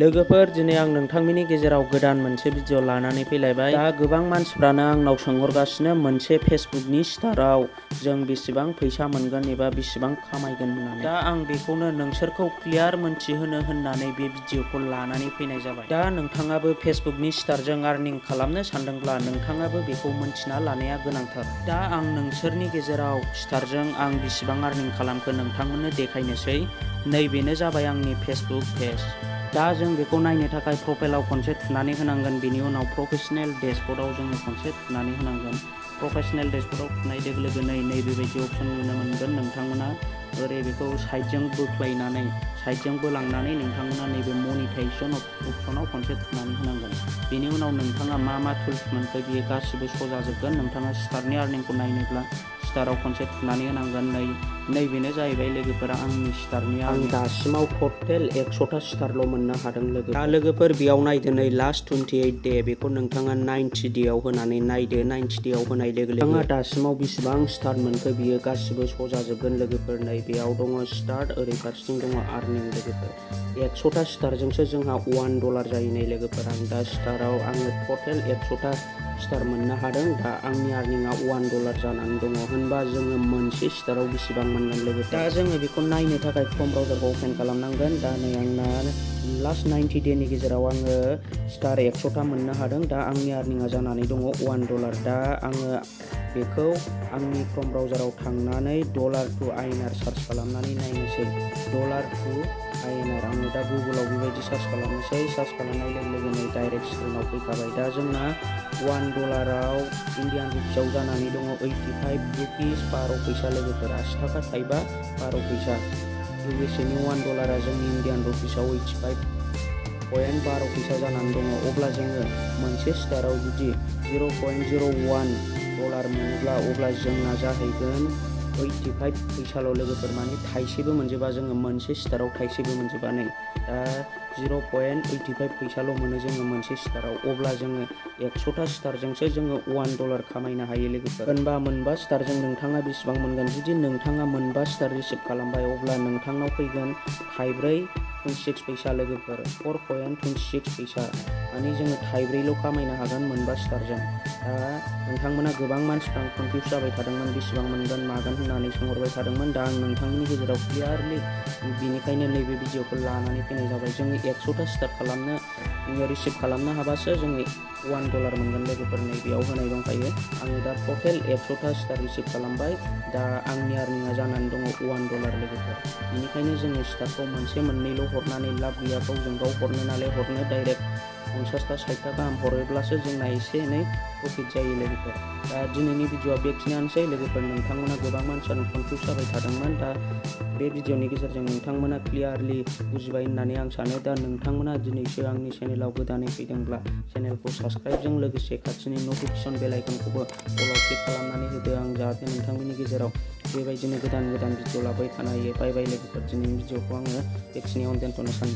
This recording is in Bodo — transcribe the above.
लोगोफोर दिनै आं नोंथांमोननि गेजेराव गोदान मोनसे भिडिअ लानानै फैलायबाय। दा गोबां मानसिफ्रानो आंनाव सोंहरगासिनो मोनसे फेसबुकनि स्टाराव जों बेसेबां फैसा मोनगोन एबा बेसेबां खामायगोन होननानै। दा आं बेखौनो नोंसोरखौ क्लियार मोनथिहोनो होननानै बे भिडिअखौ लानानै फैनाय जाबाय। दा नोंथाङाबो फेसबुकनि स्टारजों आर्निं खालामनो सानदोंब्ला नोंथाङाबो बेखौ मोनथिना लानाया गोनांथार। दा आं नोंसोरनि गेजेराव स्टारजों आं बेसेबां आर्निं खालामखो नोंथांमोननो देखायनोसै। नैबेनो जाबाय आंनि फेसबुक पेज। दा जों बेखौ नायनो थाखाय प्रफाइलाव खनसे थुनानै होनांगोन। बेनि उनाव प्रफेसनेल डेशबर्डआव जोङो खनसे थुनानै होनांगोन। प्रफेसनेल डेशबर्डआव थुनाय लोगो लोगोनो नैबेबायदि अपसन नुनो मोनगोन। नोंथांमोना ओरै बेखौ साइडजों बोख्लायनानै साइडजों बोलांनानै नोंथांमोना नैबे मनिटाइजेसन अपसनाव खनसे थुनानै होनांगोन। बेनि उनाव नोंथाङा मा टुल्स मोनखो बेयो गासिबो सजाजोबगोन। नोंथाङा स्टारनि आर्निंखौ नायनोब्ला स्टाराव खनसे थुनानै होनांगोन। नैबेनो जाहैबाय लोगोफोरा आंनि स्टारनि आर्निं। आं दासिमाव टटेल 100टा स्टारल' मोननो हादों लोगो। दा लोगोफोर बेयाव नायदो नै लास्ट 28 डे बेखौ नोंथाङा 90 डेआव होनानै नायदो। 90 डेआव होनाय लोगो लोगो नोंथाङा दासिमाव बेसेबां स्टार मोनखो बियो गासिबो सजाजोबगोन लोगोफोर। नै बेयाव दङ स्टार्ट, ओरै फारसेथिं दङ आर्निं लोगोफोर। 100टा स्टारजोंसो जोंहा $1 जायो नै लोगोफोर। आं दा स्टाराव आङो टटेल 100टा स्टार मोननो हादों। दा आंनि आर्निंआ $1 जानानै दङ। होनबा जोङो मोनसे स्टाराव बेसेबां मोनगोन लोगोफोर। दा जोङो बेखौ नायनो थाखाय क्रोम ब्राउजारखौ अपेन खालामनांगोन। दा नै आंना लास्ट 90 डेनि गेजेराव आङो स्टार 100टा मोननो हादों। दा आंनि आर्निंआ जानानै दङ $1। दा आङो बेखौ आंनि क्रोम ब्राउजाराव थांनानै $टु सार्च खालामनानै नायनोसै। $टु आङो दा गुगोलाव बेबायदि सार्च खालामनोसै। सार्च खालामनाय लोगो लोगोनो डाइरेक्ट स्क्रिनाव फैखाबाय। दा जोंना $1आव इण्डियान रुपिसाव जानानै दङ 85 रुपिस 12 फैसा लोगोफोर। 80 थाखा थाइबा 12 फैसा। इउएसएनि $1आ जोंनि इण्डियान रुपिसाव 85.12 फैसा जानानै दङ। अब्ला जोङो मोनसे स्टाराव जुदि $0.01 मोनोब्ला अब्ला जोंना जाहैगोन 85 फैसाल' लोगोफोर। माने थाइसेबो मोनजोबा जोङो मोनसे स्टाराव थाइसेबो मोनजोबा। नै दा 0.85 फैसाल' मोनो जोङो मोनसे स्टाराव। अब्ला जोङो 100टा स्टारजोंसो जोङो $1 खामायनो हायो लोगोफोर। होनबा मोनबा स्टारजों नोंथाङा बेसेबां मोनगोन? जुदि नोंथाङा मोनबा स्टार रिसिभ खालामबाय अब्ला नोंथांनाव फैगोन 4.26 फैसा लोगोफोर। 4.26 फैसा माने जोङो 4.5ल' खामायनो हागोन मोनबा स्टारजों। दा नोंथांमोना गोबां मानसिफ्रा कनफिउस जाबाय थादोंमोन बेसेबां मोनगोन मागोन होननानै सोंहरबाय थादोंमोन। दा आं नोंथांमोननि गेजेराव क्लियारलि बेनिखायनो नैबे भिडिअखौ लानानै फैनाय जाबाय। जोङो 100टा स्टार रिसिभ खालामनो हाबासो जोङो $1 मोनगोन लोगोफोर। नै बेयाव होनाय दंखायो। आङो दा टटेल 100टा स्टार रिसिभ खालामबाय। दा आंनि आर्निंआ जानानै दङ $1 लोगोफोर। बेनिखायनो जोङो स्टारखौ मोनसे मोननैल' हरनानै लाब गैया। गावजों गाव हरनो नालाय हरनो डाइरेक्ट 50टा 60टा गाहाम हरोब्लासो जोंना एसे एनै प्रफिट जायो लोगोफोर। दा दिनैनि भिडिअआ बेखिनियानोसै लोगोफोर। नोंथांमोना गोबां मानसियानो कनफिउस जाबाय थादोंमोन। दा बे भिडिअनि गेजेरजों नोंथांमोना क्लियारलि बुजिबाय होननानै आं सानो। दा नोंथांमोना दिनैसो आंनि चेनेलाव गोदानै फैदोंब्ला चेनेलखौ साबस्क्राइबजों लोगोसे खाथिनि नटिफिकेसन बेल आइकनखौबो अलाव क्लिक खालामनानै होदो। आं जाहाथे नोंथांमोननि गेजेराव बेबायदिनो गोदान भिडिअ लाबाय थानो हायो। बाय बाय लोगोफोर। दिनैनि भिडिअखौ आङो बेखिनियावनो दोनथ'नो सानबाय।